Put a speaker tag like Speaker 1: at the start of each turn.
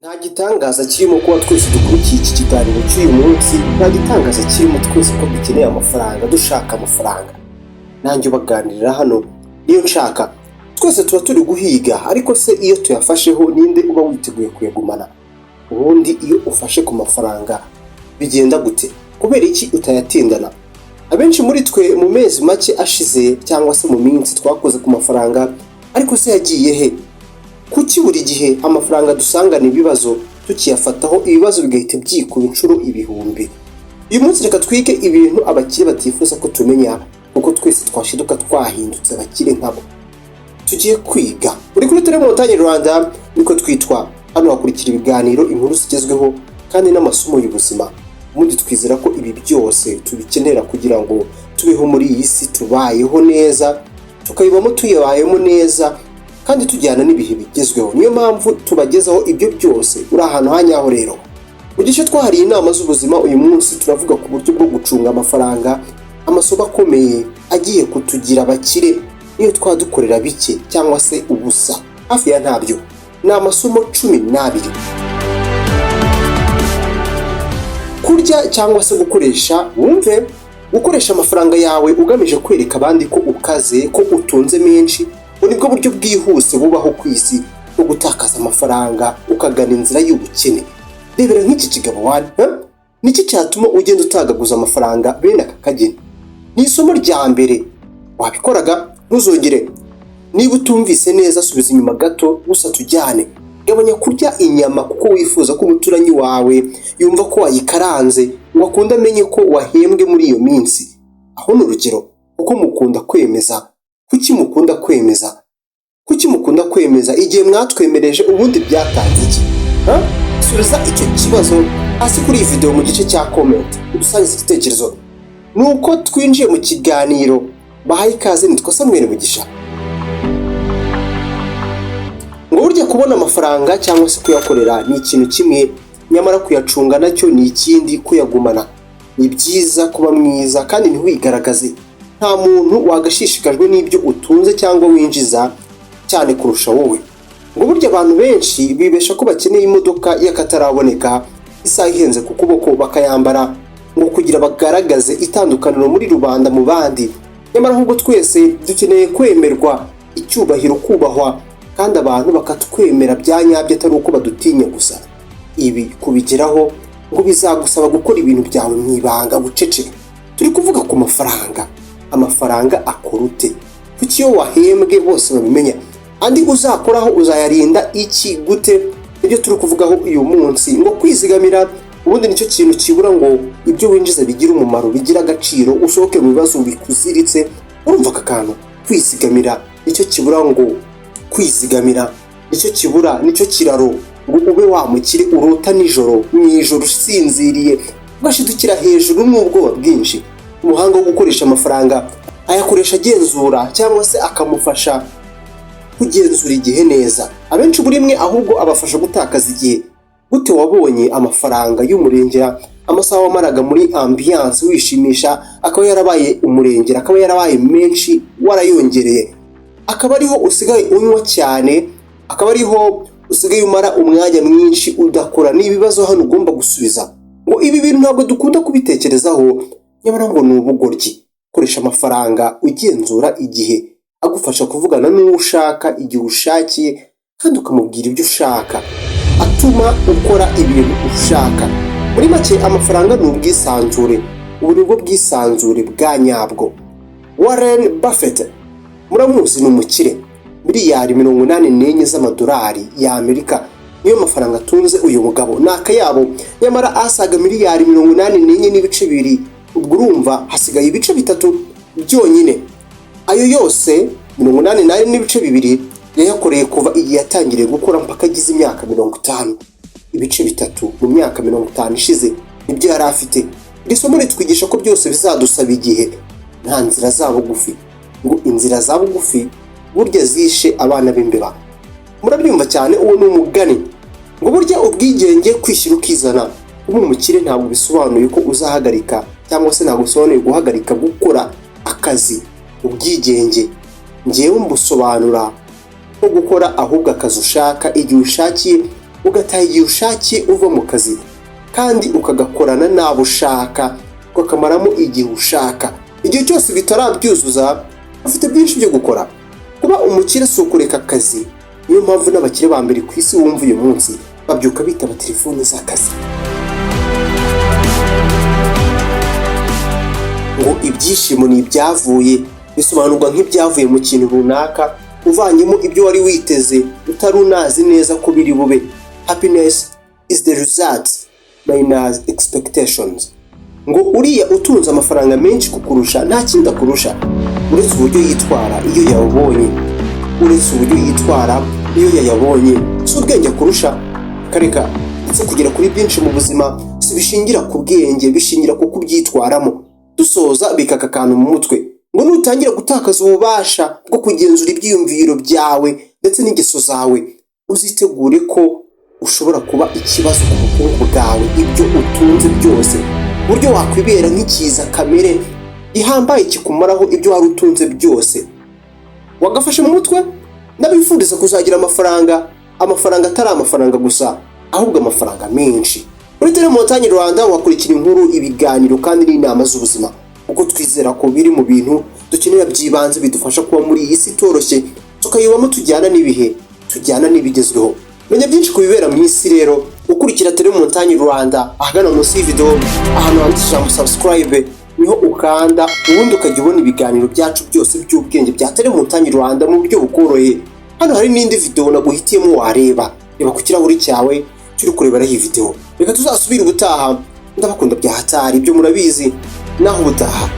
Speaker 1: Nta gitangaza kirimo kuba twese dukurikiye iki kiganiro cy'uyu munsi, nta gitangaza kirimo twese ko dukeneye amafaranga, dushaka amafaranga. Nanjye ubaganirira hano niyo nshaka. Twese tuba turi guhiga, ariko se iyo tuyafasheho ninde uba witeguye kuyagumana? Ubundi iyo ufashe ku mafaranga bigenda gute? Kubera iki utayatindana? Abenshi muri twe mu mezi make ashize cyangwa se mu minsi twakoze ku mafaranga, ariko se yagiye he? Kuki buri gihe amafaranga dusangana ibibazo, tukiyafataho ibibazo bigahita byikuba inshuro ibihumbi? Uyu munsi reka twige ibintu abakire batifuza ko tumenya, kuko twese twashiduka twahindutse abakire nkabo. Tugiye kwiga. Uri kuri Tele Montagne Rwanda, niko twitwa. Hano hakurikira ibiganiro, inkuru zigezweho kandi n'amasomo y'ubuzima. Ubundi twizera ko ibi byose tubikenera kugira ngo tubeho muri iyi si tubayeho neza, tukayibamo tuyibayemo neza kandi tujyana n'ibihe bigezweho. Niyo mpamvu tubagezaho ibyo byose. Uri ahantu hanyaho rero. Mu gice twahariye inama z'ubuzima, uyu munsi turavuga ku buryo bwo gucunga amafaranga, amasomo akomeye agiye kutugira abakire niyo twaba dukorera bike cyangwa se ubusa hafi ya ntabyo. Ni amasomo 12. Kurya cyangwa se gukoresha, wumve, gukoresha amafaranga yawe ugamije kwereka abandi ko ukaze, ko utunze menshi, ngo nibwo buryo bwihuse bubaho ku isi bwo gutakaza amafaranga ukagana inzira y'ubukene. Rebera nk'iki kigabo wani, niki cyatuma ugenda utagaguza amafaranga bene aka kageni? Ni isomo rya mbere. Wabikoraga, ntuzongere. Niba utumvise neza, subiza inyuma gato gusa tujyane. Gabanya kurya inyama kuko wifuza ko umuturanyi wawe yumva ko wayikaranze, ngo akunde amenye ko wahembwe muri iyo minsi. Aho ni urugero, kuko mukunda kwemeza. Kuki mukunda kwemeza? Kuki mukunda kwemeza? Igihe mwatwemereje ubundi byatanze iki? Ha? Subiza icyo kibazo hasi kuri iyi video mu gice cya comment, udusangize igitekerezo. Nuko twinjiye mu kiganiro, bahaye ikaze, nitwa Samuel Mugisha. Ngo burya kubona amafaranga cyangwa se kuyakorera ni ikintu kimwe, nyamara kuyacunga nacyo ni ikindi, kuyagumana. Ni byiza kuba mwiza kandi ntiwigaragaze. Nta muntu wagashishikajwe n'ibyo utunze cyangwa winjiza cyane kurusha wowe. Ngo burya abantu benshi bibesha ko bakeneye imodoka y'akataraboneka, isaha ihenze ku kuboko, bakayambara ngo kugira bagaragaze itandukaniro muri rubanda mu bandi. Nyamara ahubwo twese dukeneye kwemerwa, icyubahiro, kubahwa, kandi abantu bakatwemera bya nyabyo, atari uko badutinya gusa. Ibi kubigeraho ngo bizagusaba gukora ibintu byawe mu ibanga, bucece. Turi kuvuga ku mafaranga. Amafaranga akora ute? Kuki iyo wahembwe bose babimenya? Andi uzakoraho uzayarinda iki, gute? Nibyo turi kuvugaho uyu munsi. Ngo kwizigamira ubundi nicyo kintu kibura ngo ibyo winjiza bigire umumaro, bigire agaciro, usohoke mu bibazo bikuziritse. Urumva aka kantu? Kwizigamira nicyo kibura, ngo kwizigamira nicyo kibura, nicyo kiraro ngo ube wa mukire urota nijoro, mu ijoro usinziriye ugashidukira hejuru n'ubwoba bwinshi. Umuhanga wo gukoresha amafaranga ayakoresha agenzura cyangwa se akamufasha kugenzura igihe neza. Abenshi buri mwe ahubwo abafasha gutakaza igihe. Gute wabonye amafaranga y'umurengera, amasaha wamaraga muri ambiance wishimisha akaba yarabaye umurengera, akaba yarabaye menshi, warayongereye, akaba ariho usigaye unywa cyane, akaba ariho usigaye umara umwanya mwinshi udakora? Ni ibibazo hano ugomba gusubiza. Ngo ibi bintu ntabwo dukunda kubitekerezaho, nyamara ngo ni ubugoryi. Koresha amafaranga ugenzura igihe, agufasha kuvugana n'uwo ushaka igihe ushakiye kandi ukamubwira ibyo ushaka, atuma ukora ibintu ushaka. Muri make, amafaranga ni ubwisanzure. Ubu ni bwo bwisanzure bwa nyabwo. Warren Buffett muramuzi, ni umukire. Miliyari 84 z'amadolari y'Amerika niyo mafaranga atunze uyu mugabo, ni akayabo. Nyamara asaga miliyari 84.2, ubwo urumva hasigaye ibice bitatu byonyine. Ayo yose 84.2 yayakoreye kuva igihe yatangiriye gukora mpaka agize imyaka 50. Ibice bitatu mu myaka 50 ishize nibyo yari afite. Iri somo ritwigisha ko byose bizadusaba igihe, nta nzira za bugufi. Ngo inzira za bugufi burya zishe abana b'imbeba. Murabyumva cyane, uwo ni umugani. Ngo burya ubwigenge, kwishyira ukizana, kuba umukire ntabwo bisobanuye ko uzahagarika cyangwa se ntabwo bisobanuye guhagarika gukora akazi. Ubwigenge ngewe mbusobanura nko gukora ahubwo akazi ushaka, igihe ushakiye. ugataha igihe ushakiye uva mu kazi, kandi ukagakorana n'abo ushaka, ukakamaramo igihe ushaka. Igihe cyose bitarabyuzuza, ufite byinshi byo gukora. Kuba umukire si ukureka akazi. Niyo mpamvu n'abakire ba mbere ku isi wumva uyu munsi babyuka bitaba telefoni z'akazi. Ngo ibyishimo ni ibyavuye, bisobanurwa nk'ibyavuye mu kintu runaka, uvanyemo ibyo wari witeze utari unazi neza ko biri bube. Happiness is the result minus expectations. Ngo uriya utunze amafaranga menshi kukurusha, nta kindi akurusha uretse uburyo yitwara iyo yayabonye, uretse uburyo yitwara iyo yayabonye. Si ubwenge akurusha, kareka. Ndetse kugera kuri byinshi mu buzima si bishingira ku bwenge, bishingira ku kubyitwaramo. Dusoza, bika aka kantu mu mutwe: ngo nutangira gutakaza ububasha bwo kugenzura ibyiyumviro byawe ndetse n'ingeso zawe, uzitegure ko ushobora kuba ikibazo ku bukungu bwawe, ibyo utunze byose. Uburyo wakwibera nk'ikiza kamere gihambaye kikumaraho ibyo wari utunze byose. Wagafashe mu mutwe. Ndabifuriza kuzagira amafaranga, amafaranga atari amafaranga gusa, ahubwo amafaranga menshi. Muri Telemontagne Rwanda wakurikira inkuru, ibiganiro kandi n'inama z'ubuzima, kuko twizera ko biri mu bintu dukenera by'ibanze bidufasha kuba muri iyi si itoroshye, tukayibamo tujyana n'ibihe, tujyana n'ibigezweho. Menya byinshi ku bibera mu isi rero ukurikira Telemontagne Rwanda. Ahagana munsi y'ivideo, ahantu handitse ijambo "subscribe", niho ukanda, ubundi ukajya ubona ibiganiro byacu byose by'ubwenge bya Telemontagne Rwanda mu buryo bukoroheye. Hano hari n'indi video naguhitiyemo wareba. Reba ku kirahuri cyawe turi kureberaho iyi video. Reka tuzasubire ubutaha. Ndabakunda bya hatari, ibyo murabizi. Naho ubutaha.